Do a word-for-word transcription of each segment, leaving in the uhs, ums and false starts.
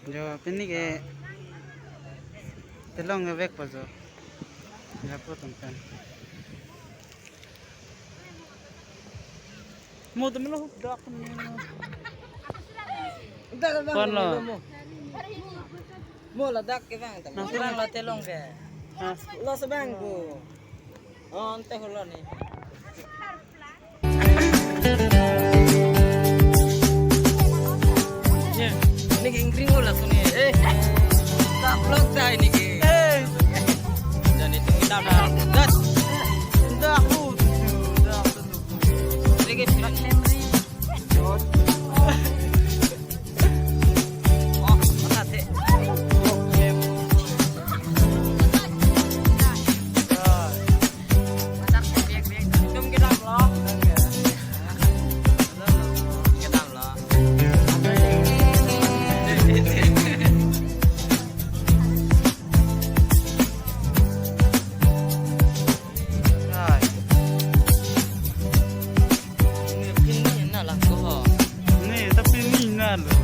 Jo, pini ke telong ke vekpo jo. Japo tong pen. Mo tu melo dak ni. Dak bang. Kon lo. Mo. Mo ladak ke bang. Nang kurang lo telong ke. Ah. Lo sebang ko. Oh, ante holo ni. Niki ingkring ulas ni. Eh. Tak vlog dah ini ke. Eh. Dan itu kita dah. Das. Dah, dah. Niki. Oh, mana teh? Masak biak-biak. Tum kedam lo. Kedam lo. Ai. Ini pini na lang ko ho. Ni, tapi ni na lo.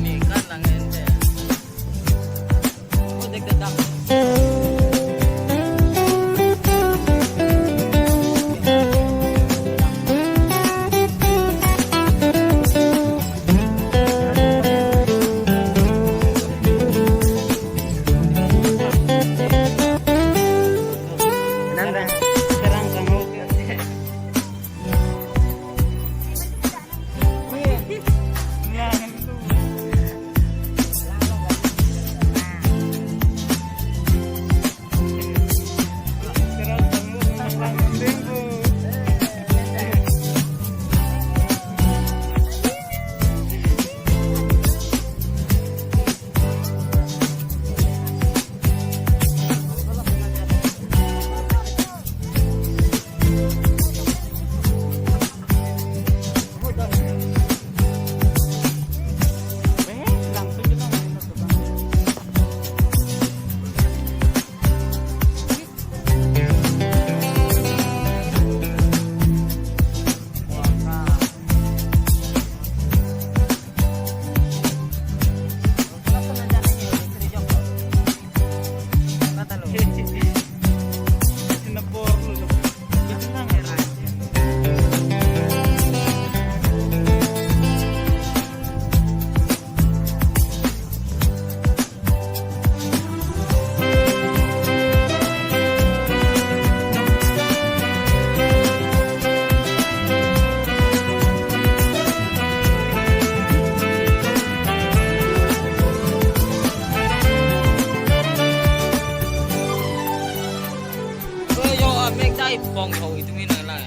Ni kan lang ente. Oh, dek dek dek. Yo, amek dai pong ho itu mina la.